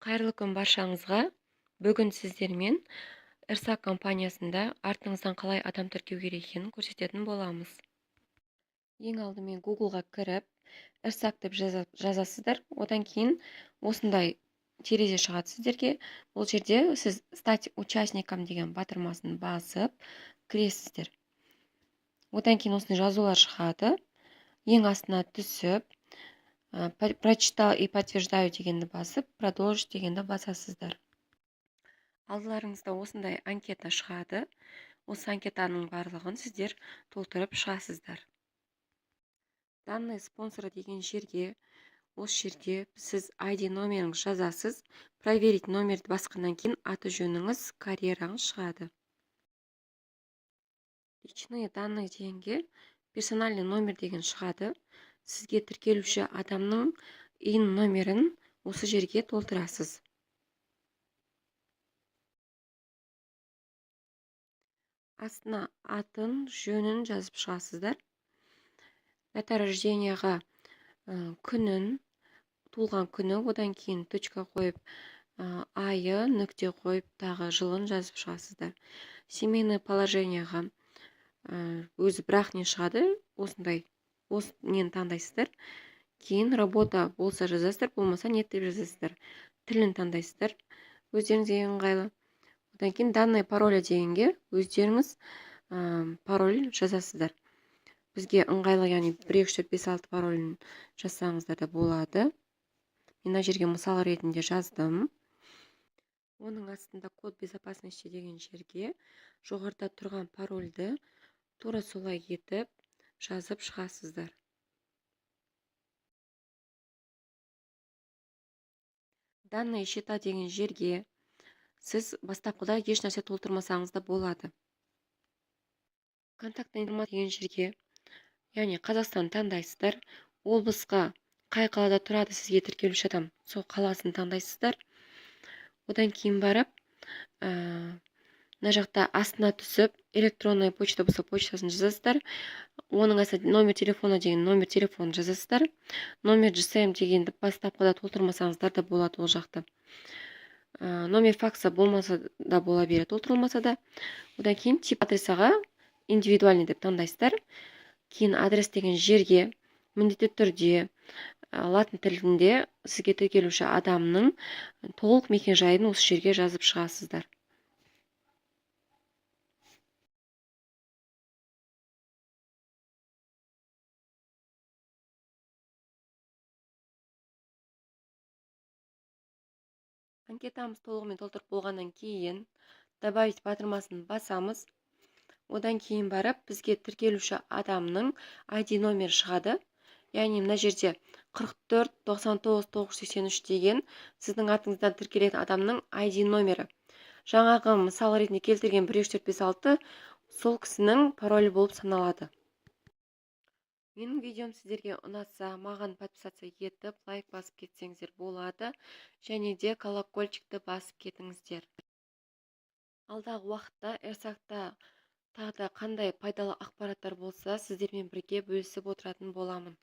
Қайырлы күн баршаңызға! Бүгін сіздермен РСА компаниясында артыңыздан қалай адам тіркеу керек екенін көрсететін боламыз. Ең алдымен Googleға кіріп, РСАК деп жазасыздар. Одан кейін осындай терезе шығады сіздерге. Бұл жерде сіз «Стать участником» деген батырмасын басып кіресіздер. Одан кейін осындай жазулар шығады. Ең астына түсіп, «Прочитал и подтверждаю» дегенді басып, «Продолжить» дегенді басасыздар. Алдыларыңызда осындай анкета шығады. Осы анкетаның барлығын сіздер толтырып шығасыздар. «Данные спонсора» деген жерге, осы жерде сіз ID номеріңізді жазасыз. «Проверить номерді» басқаннан кейін аты жөніңіз, карьераңыз шығады. «Личные данные» дегенге «Персональный номер» деген шығады. Сізге тіркелуші адамның ИИН номерін осы жерге толтырасыз. Астына атын, жөнін жазып шығасыздар. Дата рождения ға күнін, туылған күні, одан кейін точка қойып, айы, нүкте қойып, тағы жылын жазып шығасыздар. Семейное положение ға өзі бірақ не шығады, осындай, осы нені таңдайсыздар. Кейін работа болса жазасыздар, болмаса нет деп жазасыздар. Тілін таңдайсыздар, өздеріңізге ыңғайлы. Одан кейін «Данные пароля» дегенге өздеріңіз пароль жазасыздар. Бізге ыңғайлы, яғни 1, 2, 3, 4, 5, 6 паролін жазсаңыздар да болады. Мен мына жерге мысал ретінде жаздым. Оның астында «Код безопасности» деген жерге жоғарыда тұрған парольді тура солай етіп жазып шығасыздар. «Данные счета» деген жерге сіз бастапқыда еш нәрсе толтырмасаңыз да болады. «Контактная информация» деген жерге, яғни Қазақстан таңдайсыздар. Облысқа қай қалада тұрады сізге тіркелуші адам, сол қаласын таңдайсыздар. Одан кейін барып, мына жақта астына түсіп, электронная почта болса, почтасын жазасыздар. Оның астына «Номер телефона» деген номер телефонын жазасыздар. «Номер GSM» дегенді бастапқыда толтырмасаңыздар да болады ол жақта. Номер факса болмаса да бола береді, толтырылмаса да. Одан кейін «Тип адреса» ға «Индивидуальный» деп таңдайсыздар. Кейін «Адрес» деген жерге міндетті түрде латын тілінде сізге тіркелуші адамның толық мекен-жайын осы жерге жазып шығасыздар. Анкетамыз толығымен толтырып болғаннан кейін «Добавить» батырмасын басамыз. Одан кейін барып бізге тіркелуші адамның ID номері шығады. Яғни мына жерде 44 99 983 деген сіздің атыңыздан тіркелетін адамның ID номері. Жаңағы мысал ретінде келтірген 1, 2, 4, 5, 6 сол кісінің паролі болып саналады. Менің видеом сіздерге ұнаса, маған подписаться етіп, лайк басып кетсеңіздер болады және де колокольчикті басып кетіңіздер. Алдағы уақытта РСАКта тағы да қандай пайдалы ақпараттар болса, сіздермен бірге бөлісіп отыратын боламын.